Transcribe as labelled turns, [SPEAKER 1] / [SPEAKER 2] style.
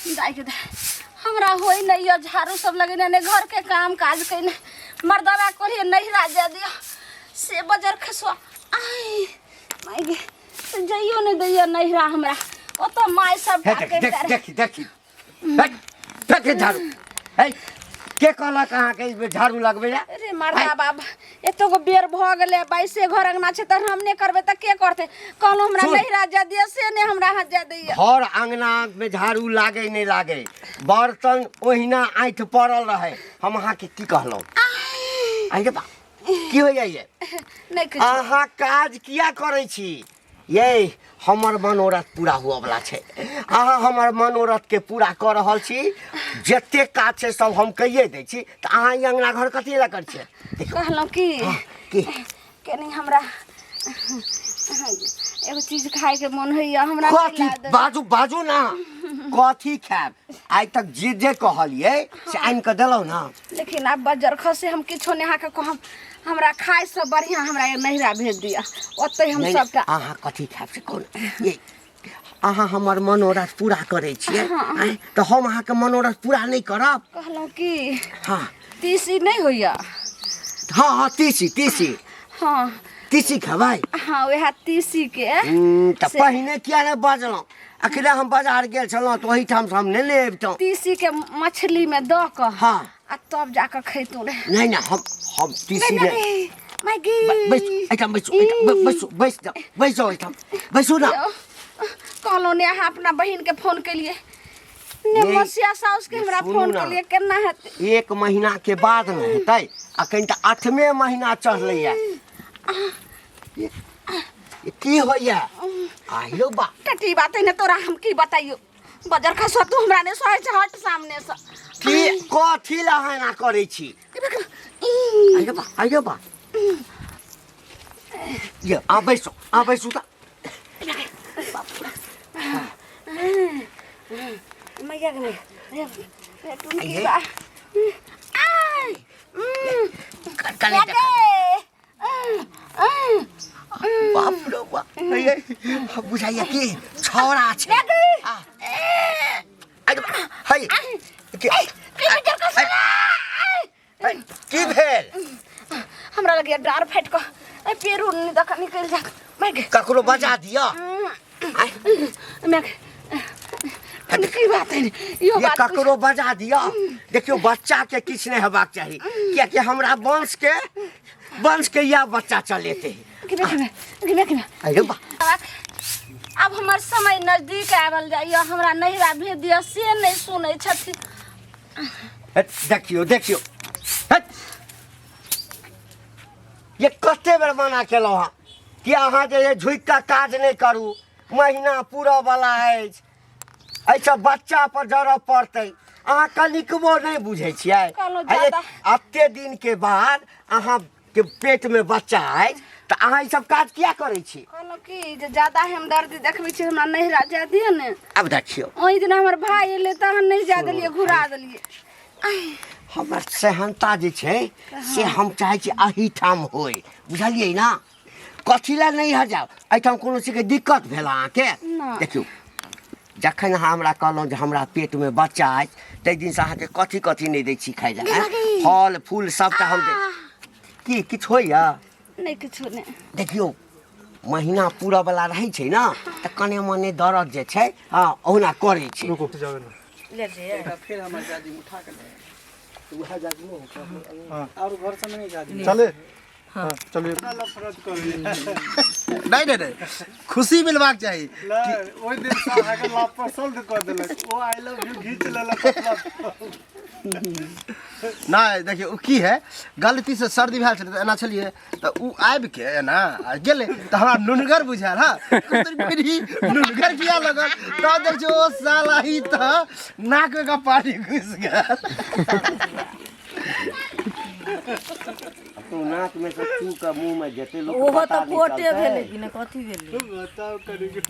[SPEAKER 1] दाइ के दाइ हमरा होय नहीं यऽ झाड़ू सब लगेने ने घर के काम काज कयने मर्दवा कहलियै नैहरा जाय दिअ से बजर खसुआ आइ माय गे से जइयो नहि दैया नैहरा हमरा ओतऽ माय सब
[SPEAKER 2] हे देख देख देखी देखी हे, फेंक झाड़ू हे के कहलक अहाँके एहिमे झाड़ू लगबै लए
[SPEAKER 1] अरे मर्दा बाबा एतो गो बेर भऽ गेलै बाइसे घर अंगना छै तऽ हम नहि करबै तऽ के करतै कहलहुँ हमरा
[SPEAKER 2] सुन।
[SPEAKER 1] नैहरा जाय दिअ से नहि हमरा हाथ जाय दैया
[SPEAKER 2] घर अंगना में झाड़ू लागे नहि लागे बर्तन ओहिना आँठि पड़ल रहे हम अहाँके की कहलहुँ आइ रे बा की हो जाइए
[SPEAKER 1] नहि किछु
[SPEAKER 2] अहाँ काज किया करै छी ये हमर मनोरथ पूरा हुअवला छै अहाँ हमर मनोरथके पूरा कऽ रहल छी जतेक काज छै सब हम कहिए दै छी तऽ अहाँ ई अङ्गना घर कथी लए करै छियै देखियौ
[SPEAKER 1] कहलहुँ की
[SPEAKER 2] की
[SPEAKER 1] कनि हमरा एगो चीज खायके मोन होइए हमरा नहि
[SPEAKER 2] कथी
[SPEAKER 1] ला देब।
[SPEAKER 2] बाजू बाजू ना कथी खायब आइ तक जे जे कहलियै से आनि कऽ देलहुँ ना
[SPEAKER 1] लेकिन आब बजर खसे हम किछो नहि अहाँके कहब हमरा खायसँ बढ़िआँ हमरा नैहरा भेज दिअ ओतहि हम
[SPEAKER 2] नहि,
[SPEAKER 1] सबटा
[SPEAKER 2] अहाँ कथी खायब से कोन ये अहाँ हमर मनोरथ पूरा करै छियै आँय, तऽ हम अहाँके मनोरथ पूरा नहि करब
[SPEAKER 1] कहलहुँ की
[SPEAKER 2] हँ
[SPEAKER 1] तीसी नहि होइए
[SPEAKER 2] हँ हँ तीसी तीसी
[SPEAKER 1] हँ
[SPEAKER 2] तीसी खेबै
[SPEAKER 1] हँ उएह तीसीके
[SPEAKER 2] तऽ पहिने किया नहि बजलहुँ अखने हम बाजार गेल छलहुँ तऽ ओहिठामसँ हम नेने अबितहुँ
[SPEAKER 1] तीसीके मछलीमे दऽ कऽ
[SPEAKER 2] हँ
[SPEAKER 1] आ तब जाकऽ खैतहुँ रहे
[SPEAKER 2] नहि नहि हम हम तीसी नहि
[SPEAKER 1] मैगी
[SPEAKER 2] बैस एहिठाम बैसू एहिठाम बैसू बैस जाउ बैस जाउ एहिठाम बैसू ना
[SPEAKER 1] कहलहुँ ने अहाँ अपना बहिनके फोन केलिए ने मसिया साउस के हमरा फोन केलिए केना हेतै
[SPEAKER 2] एक महीना के बाद ने हेतै अखन तऽ आठमे महीना चढ़लैया की होइया आहिरो बा
[SPEAKER 1] टटी बात है ने तोरा हम की बताइयो बजर खसुआ तू हमरा नहि सहै छै हट सामने से
[SPEAKER 2] की कथी ला अहाँ एना करै छी आइयो बा आइयो बा ये आ बैसो आ बैसू तऽ
[SPEAKER 1] मैया के मैया टुनकी बा आय
[SPEAKER 2] कले बाप रे बाप ये बुझाइया कि छौड़ा छै आ, आइ हे की की भेल
[SPEAKER 1] हमरा लगे डार फाटि कऽ ए पेरू नहि दऽ कऽ निकलि जा माय गे
[SPEAKER 2] ककरो बजा दिअ
[SPEAKER 1] माय गे की बात है इहो
[SPEAKER 2] ये
[SPEAKER 1] बात
[SPEAKER 2] ककरो बजा दिअ देखियौ बच्चा के किछु नहि हेबाक चाही कियाकि हमरा वंश के इएह बच्चा चलेतै
[SPEAKER 1] गिमे गिमे गिमे गिमे
[SPEAKER 2] अरे बा
[SPEAKER 1] आब हमर समय नजदीक आबल जाइए हमरा नैहरा भेज दिअ से नहि सुनै छथिन
[SPEAKER 2] हट, देखियौ देखियौ हट। ये कते बेर मना केलहुँ हँ कि अहाँ जे झुकि कऽ काज नहि करू महीना पूरऽ वाला अछि एहिसँ बच्चा पर जरऽ पड़तै अहाँ कनिकबो नहि बुझै छियै
[SPEAKER 1] कहलहुँ
[SPEAKER 2] आ
[SPEAKER 1] ज्यादा।
[SPEAKER 2] एते दिनके बाद अहाँके पेटमे बच्चा अछि तऽ अहाँ ई सब काज किया करै छी
[SPEAKER 1] कहलहुँ कि जे ज्यादा हम दर्द देखबै छी हमरा नैहरा जाय दिअ ने
[SPEAKER 2] आब देखियौ
[SPEAKER 1] ओहि दिन हमर भाय एलै तहन नहि जाय देलियै घुरा देलियै
[SPEAKER 2] हमर सेहनता जे छै से हम चाहै छी एहिठाम होय बुझलियै ने कथी लए नहि जाउ एहिठाम कोनो चीजके दिक्कत भेल अहाँके
[SPEAKER 1] नहि।
[SPEAKER 2] देखियौ जखन अहाँ हमरा कहलहुँ जे हमरा पेटमे बच्चा अछि ताहि दिनसँ अहाँके कथी कथी नहि दै छी खाइ लए आँय? फल फूल सभटा हम दै की किछु होइए
[SPEAKER 1] नहि किछु नहि
[SPEAKER 2] देखियौ महीना पूरा वाला रहै छै ने तऽ कने मने दर्द जे छै हँ ओहुना करै छै
[SPEAKER 3] रुको जाओ ना
[SPEAKER 4] फेर हमर जाजिम उठा के ले
[SPEAKER 5] उएह जाजिमो होतै
[SPEAKER 3] हाँ।
[SPEAKER 4] और घर से नहीं जाजिम
[SPEAKER 3] चले हाँ चलिए
[SPEAKER 4] नफरत करी
[SPEAKER 5] नहीं नहीं नहीं खुशी मिलबाक चाही
[SPEAKER 4] ले ओहि दिन से अहाँके लापसंद कऽ देलक ओ I love you घीच लेलक अपना
[SPEAKER 5] नहि देखियौ ओ की है गलती से सर्दी भेल छलै तऽ एना छलियै तऽ ओ आबिके एना आ गेलै तऽ हमरा नुनगर बुझायल हँ फिर नुनगर किया लगल तब देख छियै ओ साला ई तऽ नाकमे का पानी घुसि गेल
[SPEAKER 2] तो नाक में से चू के मुंह में जेते लोग
[SPEAKER 6] ओहो तऽ पोटे भेलै कि ने कथी भेलै
[SPEAKER 4] बताउ कनिक।